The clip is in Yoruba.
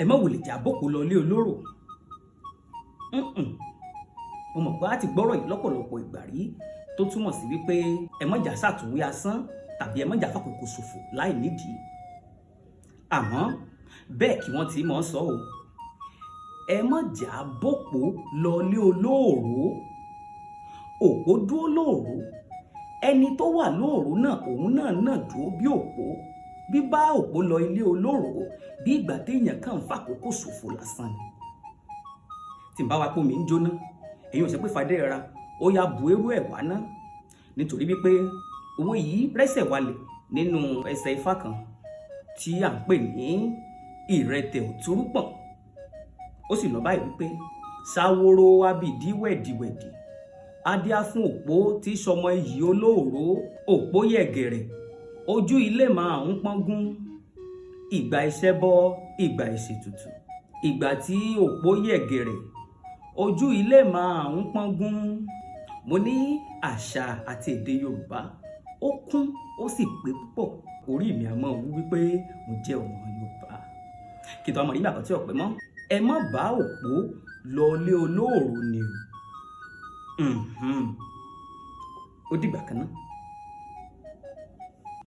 Ẹ má wulẹ̀ jà bòpó lọ ilé olóró. Mo mọ̀ pé a ti gbọ́rọ̀ yìí lọ́pọ̀lọpọ̀ ìgbà rí, tó túmọ̀ sí wípé ẹ má jà sàtúnwí asán tàbí ẹ má jà fàkókò ṣòfò láì nídìí. Àmọ́ bẹ́ẹ̀ kí wọ́n ti mọ̀ sọ o, ẹ má jà bòpó lọ ilé olóòró. Òpó dúró lóòró, ẹni tó wà lóòró náà, òun náà náà dúró bí òpó. Bíbá òpó lọ ilé olóró, bí ìgbà téèyàn kàn ń fàkókò ṣòfò lásán ni. Tí n bá wa pé omi ń jóná, èyí ò sọ pé fàdé ra ó yá bu eérú ẹ̀ wá ná, nítorí wípé owó yìí rẹ́sẹ̀ walẹ̀ nínú ẹsẹ̀ ifá kan tí à ń pè ní Ìrẹtẹ̀ Òtúrúpọ̀n. Ó sì lọ báyìí wípé ṣàwòrò abìdí wẹ̀dìwẹ̀dì, adíá fún òpó tí sọmọ iyì olóòró, òpó yẹ̀gẹ̀rẹ̀, ojú ilé máa ń pọ́ngún, ìgbà iṣẹ́ bọ́, ìgbà ìṣètùtù. Ìgbà tí òpó yẹ̀gẹ̀rẹ̀, ojú ilé máa ń pọ́ngún. Mo ní àṣà àti èdè Yorùbá ó kún, ó sì pé púpọ̀. Orí mi á máa wú wípé mo jẹ́ ọmọ Yorùbá. Kí n tó àmọ́ nígbà kan tí ọ̀pẹ mọ́, ẹ má bá òpó lọ ilé olóòró ni o. Ó dìgbà kan náà.